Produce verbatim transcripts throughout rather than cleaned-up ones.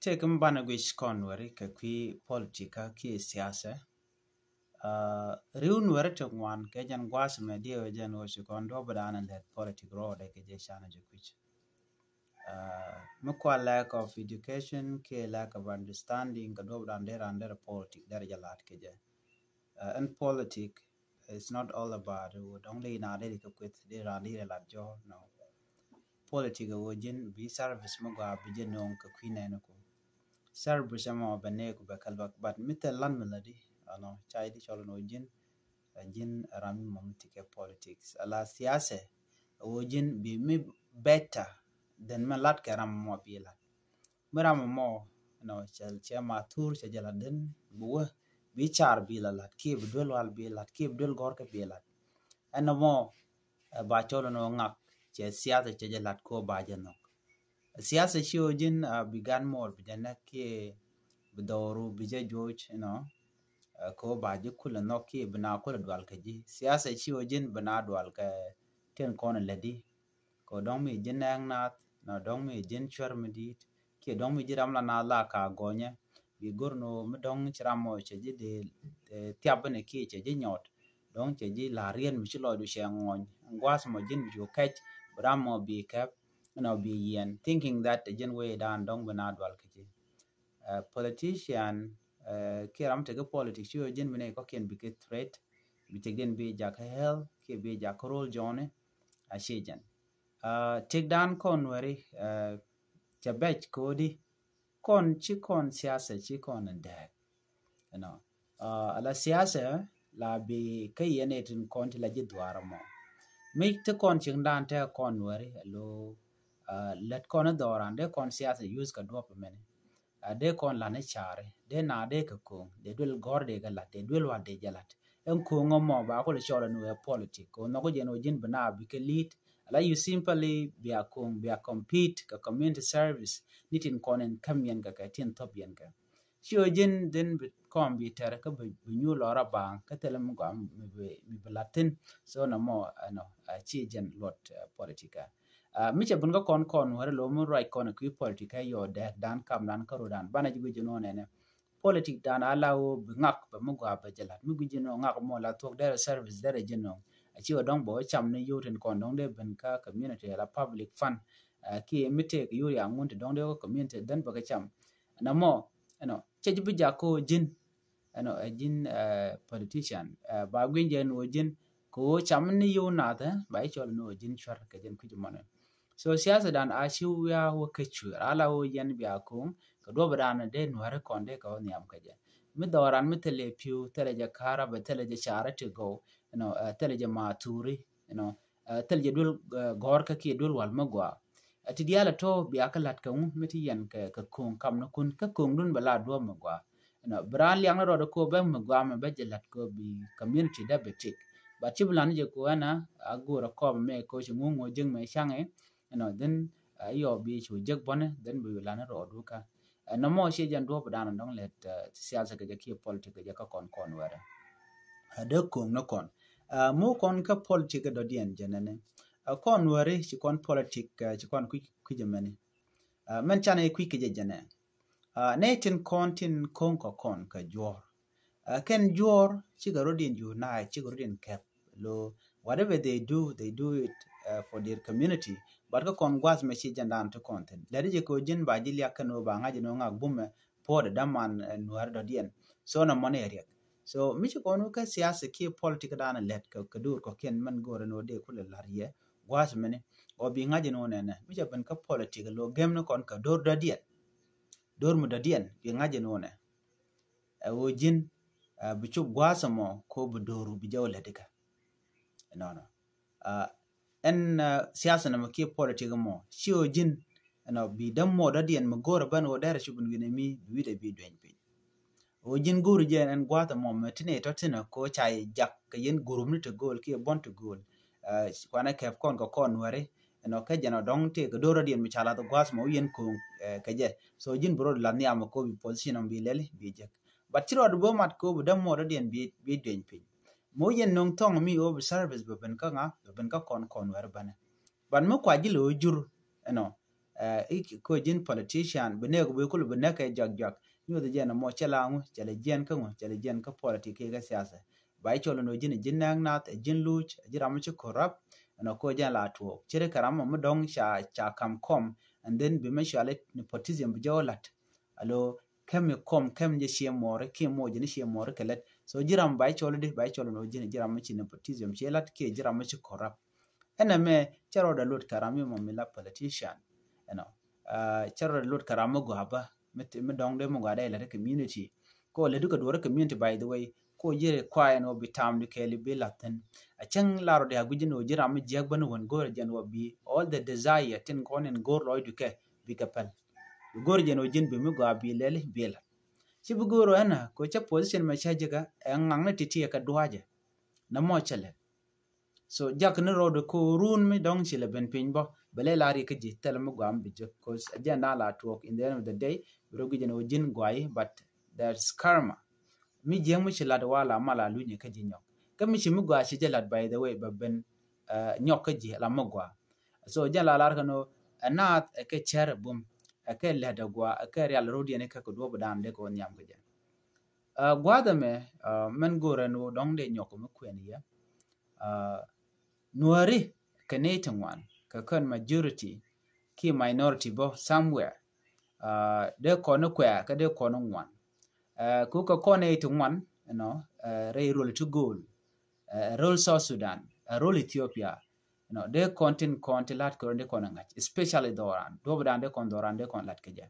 Tëë kɛ mi banɛ guic kɔn weri kɛ kui̱ politika kiɛ siasɛ. Riw nuɛri ti ŋuan kɛ jɛn gua̱a̱th mɛ diɛ wee jɛn wee ci kɔn duɔ̱p dan lɛt politik rɔɔdɛ kɛ jɛ canɛ jɛ kui̱c. Mi kua lack of education kiɛ lack of understanding kɛ duɔ̱p dan der an der politik der jɛ lat kɛ jɛ. Ɛn politik, it's not all about wä dɔŋ di na di kɛ kueth di ran di lat jɔ, no. Politik wä jin bi service mi gua bi jɛ nong kɛ kui̱ nɛn ku service mɔ bɛ ne ku bɛ kɛl bak, but mi thɛ lan mi la di, ano, cai di cɔl no jin, jin ram mi mɔ mi ti kɛ politics ala siasɛ wä jin bi mi better than mi lat kɛ ram mɔ bi lat. Mi ram mɔ, you know, cɛ, cɛ ma thur cɛ jɛ la den bi wä bi car bi la lat kiɛ bi duel wal bi lat kiɛ bi duel gɔr kɛ bi lat. Ɛn mɔ ba cɔl ni wä ŋak cɛ siasa cɛ jɛ lat ko ba jɛ nhɔk. Siasa ci wä jin bi gan mɔɔr bi jɛ nɛk kiɛ bi dhɔru bi jɛ joc, you know, ko ba jɛ kulɛ nhɔk kiɛ bi na kulɛ dual kɛ ji. Siasa ci wä jin bi na dual kɛ tin kɔn lɛ di. Kɛ dɔ̱ŋ mi ji̱n nɛɛŋ naath, nɔ dɔ̱ŋ mi ji̱n cuɛr mi di̱i̱t, kiɛ dɔ̱ŋ mi ji̱ ram la naath la ka gɔnyɛ. Bi go̱r ni mi dɔ̱ŋ ci ram mɔ cɛ ji̱ dee thiap ni kiɛ cɛ ji̱ nyɔt. Dɔ̱ŋ cɛ ji̱ la riɛn mi ci lɔcdu cɛ ŋɔny. Gua̱a̱th mɔ ji̱n bi cu kɛc, bi ram mɔ bi kɛp, nɔ bi yiɛn. Thinking that ji̱n wee dan dɔ̱ŋ bi na dual kɛ ji̱. Politician kiɛ ram tekɛ politics ci wee ji̱n bi ni kɔkiɛn bi kɛ threat, bi tekdiɛn bi jakä health kiɛ bi jakä rol jɔni. A ci jɛn. Tik dan kɔn weri cɛ bɛc kodi kɔn ci kɔn siasa ci kɔn dɛk. You know, ala siasa la bi kä yɛn itin kɔn ti la ji̱ dhuar mɔ. Mi ti kɔn cik dan tɛ kɔn weri lo lät kɔn dhɔran de kɔn siasa use ka duɔp mɛni. A dee kɔn lan i̱ cari dee na dee kɛ ko̱o̱ŋ dee duel gɔ̱r dee kɛ lat dee duel wal dee jɛ lat. Ɛn ko̱o̱ŋ ɔmɔ ba kul cɔl ɛn wee politik ko̱o̱ŋ nhɔk jɛn wee ji̱n bi na bi kɛ li̱i̱t. Ala you simply bia ko̱o̱ŋ bia compete kɛ community service ni tin kɔn in käm yɛn kɛ kɛ tin thop yɛn kɛ. Ci wee ji̱n din bi kɔn bi tɛr kä bi nyuur lɔra baŋ kä thilɛ mi gɔam mi bi lat thin. So na mɔ ɛnɔ a ci jɛn luɔt politika. Mi cɛ bun kä kɔn kɔn wɛrɛ lo mi ruac kɔn kui̱ politik kä yɔ dɛk dan kam dan kä ro dan banɛ ji̱ gui̱c jɛ nɔ nɛnɛ. Politik dan a la wä bi ŋak bɛ mi gua bɛ jɛ lat mi gui̱c jɛ nɔ ŋak mɔ la thuɔk derɛ service derɛ jɛ nɔ. A ci wä dɔŋ bɛ wä cam ni yiotin kɔn dɔŋ dee ben kä community la public fund. Ki mi tek yuri a ŋun ti dɔŋ dee wä community den bɛ kä cam. Na mɔ ɛnɔ cɛ ji̱ bi jak ko ji̱n. Ɛnɔ ɛ ji̱n politician ba gui̱n jɛ ni wä ji̱n kɛ wä cam ni yiow nath ba i̱ cɔl ni wä ji̱n cuɛr kɛ ji̱n kui̱c mɔnɛ. So siasa dan a ci wia wä kä cuɛr ala wä yɛn bia ko̱o̱ŋ kɛ duɔp dan dee nuäri kɔn dee kɛ wä nhiam kɛ jɛ. Mi dhɔran mi thilɛ piu thilɛ jɛ karabɛ thilɛ jɛ cara ti gɔw. You know, thilɛ jɛ maturi, you know, thilɛ jɛ duel gɔr kä kiɛ duel wal mi gua. Ti diaal a tɔ bia kä lat kɛ ŋu mi ti yɛn kɛ ko̱o̱ŋ kam ni kun kä ko̱o̱ŋ dun bɛ la duɔp mi gua. Ɛnɔ bi raan liaŋ ni rɔɔdɛ ko bɛ mi guamɛ bɛ jɛ lat ko bi community dɛ bi tik. But ci bi lan jɛ ko ɛna a go̱o̱rɛ kɔɔp mɛ ko ci ŋuŋ ŋuɔ jiäk mɛ caŋɛ. Ɛnɔ dhin yɔ bi cu jiäk bɔnɛ dhin bi lan ni rɔɔdu ka. Ɛnɔ mɔ ci jɛn duɔp dan dɔŋ lɛt siasa kɛ jɛ kiɛ politik kɛ jɛ kä kɔn kɔn wɛrɛ. A dee ko̱o̱ŋ ni kɔn mu kɔn kä politik kɛ dɔ̱diɛn jɛ nɛnɛ. A kɔn wɛri ci kɔn politik ci kɔn kui̱ kui̱ jɛ mɛni. Mɛn canɛ kui̱ kɛ jɛ jɛ nɛ. Nɛ tin kɔn tin ko̱ŋ kɔ kɔn kɛ juɔr. Kɛn juɔr cikɛ rot in unite cikɛ rot in kɛp. Lo whatever they do they do it for their community. But kä kɔn guath mɛ ci jɛn dan ti kɔn thin lɛt jɛ kɛ ji̱n ba ji̱ liak kɛn wä ba ŋa̱c in wä ŋak bumɛ puɔt daman nuäri dɔ̱diɛn. So na mɔni riɛk. So mi ci kɔn wä kä siasa kiɛ politik dan lɛt kɛ dur kɔ kiɛn mɛn go̱rɛ ni wä dee kulɛ lar yɛ guath mɛni. Wä bi ŋa̱c in wä nɛnɛ mi ca ben kä politik lo gem ni kɔn kɛ dur dɔ̱diɛn. Dor mi dɔ̱diɛn bi ŋa̱c in wunɛ. Ɛ ɣöö ji̱n bi cop gua̱a̱th ɛmɔ ko bi dor bi jɛ wä lät ikä. Ɛnɔnɔ ɛn siasa nɛmɛ kiɛ politik ɛmɔ ci ɣöö ji̱n ɛnɔ bi däm mɔ dɔ̱diɛn mi go̱o̱rɛ ben ɣöö dɛrɛ cop in wi̱nɛ mi bi wi̱dɛ bi dueny piny. Ɣöö ji̱n go̱o̱ri jɛ ɛn gua̱a̱th ɛmɔ mɛ ti nɛy tɔ̱ tinɛ ko ca yɛ jak kɛ yɛn gurup ni ti gööl kiɛ buɔ̱n ti gööl. Kuanɛ kɛp kɔn kɛ kɔn nuɛri ɛnɔ kɛ jɛn ɔ dɔ̱ŋ tëë kɛ do̱r rɔ̱diɛn mi ca lath gua̱a̱th mɔ wi̱i̱ yɛn ko̱o̱ŋ kɛ jɛ. So ji̱n bi rɔɔd lath nhiam ɛ ko bi position ɔ bi lɛli bi jek. But ci rɔɔd bi wä mat ko bi däm muɔɔr rɔ̱diɛn bi dueny piny. Mɔ yɛn no̱ŋ thɔŋ mi ɣöö bi service bɛ ben kä ŋa bɛ ben kä kɔn kɔn nuɛri bänɛ. But mi kua ji̱ lo̱o̱ jur ɛnɔ I̱ ko ji̱n politician bi nɛɛk bi kul bi nɛɛk kɛ jɔak jɔak. Nyuɔth jiɛn ɛmɔ cɛ la ŋu, cɛ lɛ jiɛn kä ŋu, cɛ lɛ jiɛn kä politik kiɛ kä siasa. Ba i̱ cɔl ɛn ɣöö ji̱n, ji̱n nɛɛk nath, ji̱n luc, ji̱ ram mi ci corrupt. Ɛn ɔ ko jiɛn la tuɔɔk. Ci ri kɛ ram mɔ mi dɔ̱ŋ ca, ca kam kɔm, and then bi mɛ cuali nepotism bi jɛ wä la̱t. Alo kɛm i̱ kɔm, kɛm jɛ ciɛ muɔɔri, kiɛ mɔ ji̱n ciɛ muɔɔri kɛ lät. So ji̱ ram ba i̱ cɔl di, ba i̱ cɔl ɛn ɣöö ji̱n, ji̱ ram mi ci nepotism ciɛ la̱t, kiɛ ji̱ ram mi ci corrupt. Ɛn ɛmɛ cɛ rɔɔdɛ lot kɛ ram mi mɔ mi la politician. Ɛnɔ cɛ rɔɔdɛ lot kɛ ram mi gɔaa bä, mi dɔ̱ŋ dee mi gɔaa dee lät community. Ko lät kɛ duɔ̱ɔ̱r community, by the way, ko ji̱ require ɛn ɣöö bi tam di kɛɛli bi la̱thin. A cäŋ la rɔɔdɛ a gui̱c ɛn ɣöö ji̱ ram mi jiäk bä ni wän go̱o̱rɛ jɛn ɣöö bi all the desire tin kɔn in go̱o̱r lɔcdu kɛ bi kɛ päl. Bi go̱o̱rɛ jɛn ɣöö ji̱n bi mi gɔaa bi lɛli bi la̱t. Ci bi go̱o̱r ɛn ɛ ko cä position mɛ cä jikä ɛ ŋaŋni ti̱ti̱ ɛ kɛ dua̱cɛ. Nɛ mɔ cɛ lɛt. So jak ni rɔɔdɛ ko run mi dɔ̱ŋ ci lɛ ben piny bä bɛ lɛ la ri kä ji̱ thilɛ mi gɔaa mi bi jek, 'cause agenda la tuɔɔk, in the end of the day bi rɔ guic ɛn ɣöö ji̱n gɔaa i̱, but there's karma. Mi jiäk mi ci lat wa la mal a lunyɛ kä ji̱ nyɔk. Kä mi ci mi gɔaa ci jɛ lat, by the way, bɛ ben nyɔk kä ji̱ la mi gɔaa. So jɛn la lar kɛ ni ɣöö ɛ naath ɛ kɛ cär ɛ bum, ɛ kɛ lɛt ɛ gɔaa, ɛ kɛ rial rɔ̱diɛn ikä kɛ duɔ̱p dan dee kɛ wä nhiam kɛ jɛ. Gua̱a̱th ɛmɛ mɛn go̱o̱rɛ ni ɣöö dɔ̱ŋ dee nyɔk mi kuɛn yɛ. Nuääri kɛ nɛy ti ŋuan kɛ kɛn majority kiɛ minority bä somewhere. Dee kɔn ni kuɛ̈ɛ̈ kä dee kɔn ni ŋuan. Kɛ kɛ kɔn nɛy ti ŋuan, you know, rɛy röl ti go̱o̱l, röl South Sudan, röl Ethiopia. You know, dee kɔn tin kɔn ti la̱t kɛ rɔ dee kɔn ŋa̱c, especially dhɔran. Duɔ̱p dan dee kɔn dhɔran dee kɔn la̱t kɛ jɛ.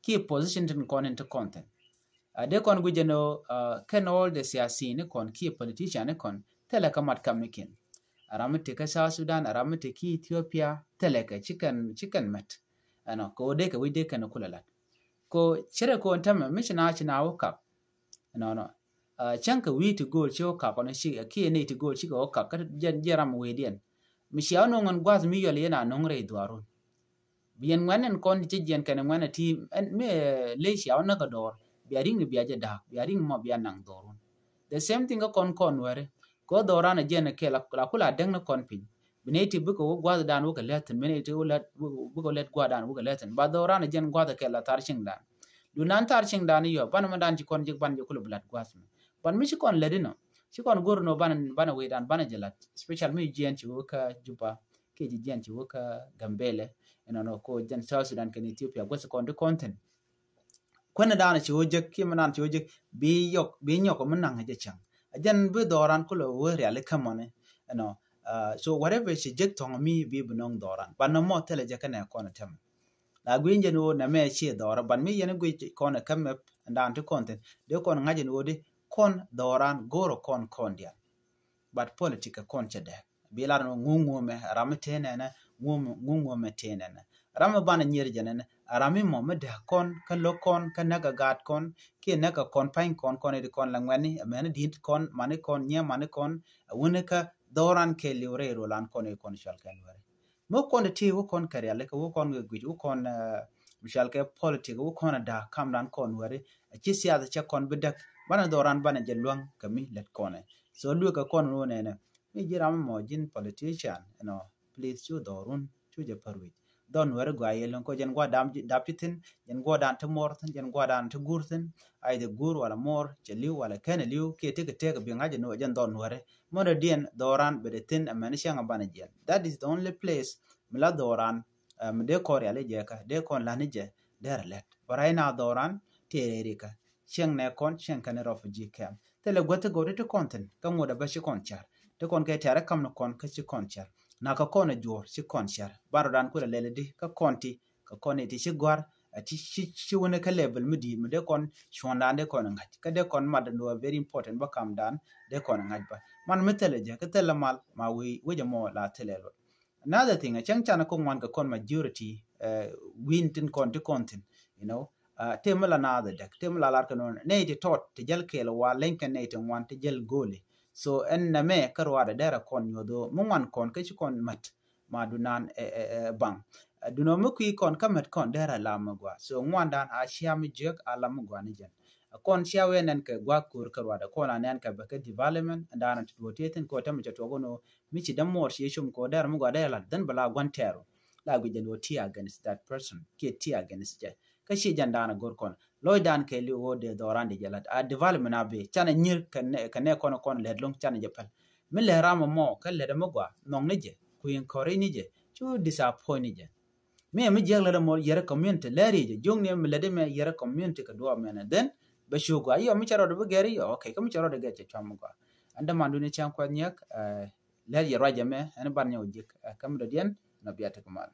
Kiɛ position tin kɔn in ti kɔn thin. Dee kɔn guic ɛn ɣöö kɛn all the siasin ni kɔn kiɛ politician ni kɔn thilɛ kä mat kam ni kin. A ram mi te kä South Sudan, a ram mi te ki Ethiopia, thilɛ kɛ ci kɛn, ci kɛn mɛt. Ɛnɔ kɛ ɣöö dee kɛ wi̱c dee kɛn kulɛ la̱t. Ko cɛ rɛ kɔn tämɛ mi ci na, ci na wä kak. Ɛnɔnɔ cäŋ kɛ wi̱i̱ ti go̱o̱l ci wä kak kɔn ci kiɛ nɛy ti go̱o̱l ci kɛ wä kak kä jɛn, jɛn ram wi̱i̱diɛn. Mi cia wä no̱o̱ŋ ɛn gua̱th mi yɔl yɛn a no̱o̱ŋ rɛy dhuaarun. Bi yɛn ŋuɛ̈n ɛn kɔn ci jiɛn kɛn ŋuɛ̈n ɛ ti ɛn mi ley cia wä näk ɛ dɔɔr, bia ri̱ŋni bia jɛ da̱a̱k, bia ri̱ŋ mɔ bia naŋ dhɔrun. The same thing kä kɔn kɔn wɛri. Kɛ wä dhɔran ɛ jiɛn ɛ kɛl la kula däŋ ni kɔn piny. Bi nɛy ti bikɛ wä gua̱thdan wä kɛ lät thi̱n, bi nɛy ti wä lät, bikɛ wä lät gua̱thdan wä kɛ lät thi̱n. Ba dhɔran ɛ jiɛn gua̱th ɛ kɛl la thar cieŋdan. Dunan thar cieŋdan i̱ yɔ banɛ mɛ dan ci kɔn jek banɛ jɛ kulɛ bi lat gua̱th mɛ. Ban mi ci kɔn lät inɔ ci kɔn go̱r inɔ banɛ, banɛ wecdan banɛ jɛ lat, especially mi jiɛn ci wä kä Juba kiɛ ci jiɛn ci wä kä Gambɛlɛ. Inɔnɔ ko jɛn South Sudan kɛn Ethiopia gua̱th kɔn ti kɔn thi̱n. Kuäär ni da̱a̱n ci wä jek kiɛ mi da̱a̱n ci wä jek bi yɔk, bi nyɔk mi naŋ jɛ cäŋ. A jɛn bi dhɔran kulɛ wä riali kä mɔni. Ɛnɔ so whatever ci jek thɔŋ mi bi bi nɔŋ dhɔran. Ban nɔ mɔ thilɛ jɛ kɛnɛ kɔn tɛm. La gui̱n jɛn wä nɛ mɛ ci dhɔra ban mi yɛn gui̱ kɔn kä mɛ da̱a̱n ti kɔn thin. Dee kɔn ŋa̱c jɛn wä di kɔn dhɔran go̱rɔ kɔn kɔn dian. But politik kɛ kɔn cɛ dɛ bi lar ni ŋuŋ ŋuɔmɛ ram mi tee nɛnɛ, ŋuŋ ŋuɔmɛ tee nɛnɛ. Ram mi banɛ nyier jɛ nɛnɛ ram mi mɔ mi dɛ kɔn kä lo̱k kɔn kä näk a gaat kɔn kiɛ näk a kɔn pa̱ny kɔn kɔn iti kɔn la ŋuɛni mɛni di̱t kɔn mani kɔn nyiɛ mani kɔn. Wuni kä dhɔran kɛ liw rɛy rolan kɔn iti kɔn cual kɛ luɛri. Mi kɔn ti ti wä kɔn kɛ riali kɛ wä kɔn kɛ guic wä kɔn mi cual kɛ politik wä kɔn a da̱a̱ kamdan kɔn wɛri. A ci siasa cɛ kɔn bi däk banɛ dhɔran banɛ jɛ luäŋ kɛ mi lɛt kɔnɛ. So luek kɛ kɔn wä nɛnɛ mi ji̱ ram mɔ ji̱n politician, you know, please cu dhɔrun cu jɛ pär wi̱c. Dhɔn wɛri gua yɛ luŋ kɔ jɛn gua dam dap ci thi̱n, jɛn gua dan ti mɔr thi̱n, jɛn gua dan ti gur thi̱n. Ay de gur wala mɔr cɛ liw wala kɛn liw kiɛ ti kɛ tek bi ŋa̱c ni wä jɛn dhɔn wɛri. Mɔnɛ diɛn dhɔran bɛ de thi̱n ɛmɛn cɛŋ a banɛ jiɛn. That is the only place mi la dhɔran mi dee kɔn riali jɛ kä dee kɔn lani jɛ. Derɛ lɛt bɛ ray na dhɔran ti rɛri kä cɛŋ nɛ kɔn cɛŋ kɛn refugee camp. Thilɛ guäth ti gɔw ti ti kɔn thi̱n kä ŋuɔt a bä ci kɔn cär ti kɔn kɛ tɛ̈rɛ kam ni kɔn kä ci kɔn cär. Na kä kɔn a juɔ̱ɔ̱r ci kɔn cär ban rɔdan kulɛ lɛl di kä kɔn ti kä kɔn iti ci gɔ̱a̱r. Ci, ci, ci wuni kä level mi di̱i̱t mi dee kɔn cuɔ̱ndan dee kɔn ŋa̱c kä dee kɔn mat ni wä very important bä kamdan dee kɔn ŋa̱c bä. Man mi thilɛ jɛ kä thilɛ mal ma wi̱i̱ wecɛ mɔ la thilɛ luɔt. Another thing a cäŋ canɛ kä ŋuan kɛ kɔn majority wi̱i̱n tin kɔn ti kɔn thi̱n, you know. Tëë mi la naath ɛ däk tëë mi la lar kɛ nɔnɔ nɛy ti tɔt ti jäl kɛɛl wa leny kɛ nɛy ti ŋuan ti jäl go̱o̱li. So ɛn nɛmɛ kä ruaadɛ derɛ kɔn nyuɔth ɣöö mi ŋuan kɔn kä ci kɔn mät. Ma dunan ɛ, ɛ, ɛ baŋ. Dunɔ mi kui̱ kɔn kä mät kɔn derɛ lam mi gua so ŋuandan a cia mi jiäk a lam mi gua ni jɛn. Kɔn cia wee nɛn kɛ gua̱a̱k ko̱r kä ruaadɛ kɔn a nɛn kɛ bɛ kɛ development ɛn daanɔ ti duɔ̱ɔ̱r ti thi̱n kɛ wä tämɛ cɛ tuɔk wä nɔ. Mi ci dämuɔɔr ci cum kɛ wä derɛ mi gua derɛ lat dhän bɛ la gua̱n tɛɛru. la guic jɛn ɣöö ti against that person kiɛ ti against jɛ. Kä ci jɛn da̱a̱n a go̱r kɔn lɔcdan kɛ li ɣöö dee dhɔran di jɛ la̱t a development a bi canɛ nyir kɛ nɛ kɔn kɔn lɛt lo̱ŋ canɛ jɛ päl. Mi lɛt ram ɛmɔ kä lɛt ɛmɛ gɔaa nhɔk ni jɛ ku encourage ni jɛ cu disappoint ni jɛ. Mi ɛmi jiäk lät ɛmɔ yɛrɛ community lɛri jɛ jiökni ɛmi lät ɛmɛ yɛrɛ community kɛ duɔɔp mɛnɛ then bɛ cu gɔaa yɔ mi cɛ rɔɔdɛ bi gɛri yɔ okay kä mi cɛ rɔɔdɛ gɛr cɛ cuam mi gɔaa. Ɛn dämanduni cäŋ kuɛth nyiɛk lɛr yɛ ruac ɛmɛ ɛn ban nyɛ wä jiäk kä mi dɔ̱diɛn nɔ bia tek mal.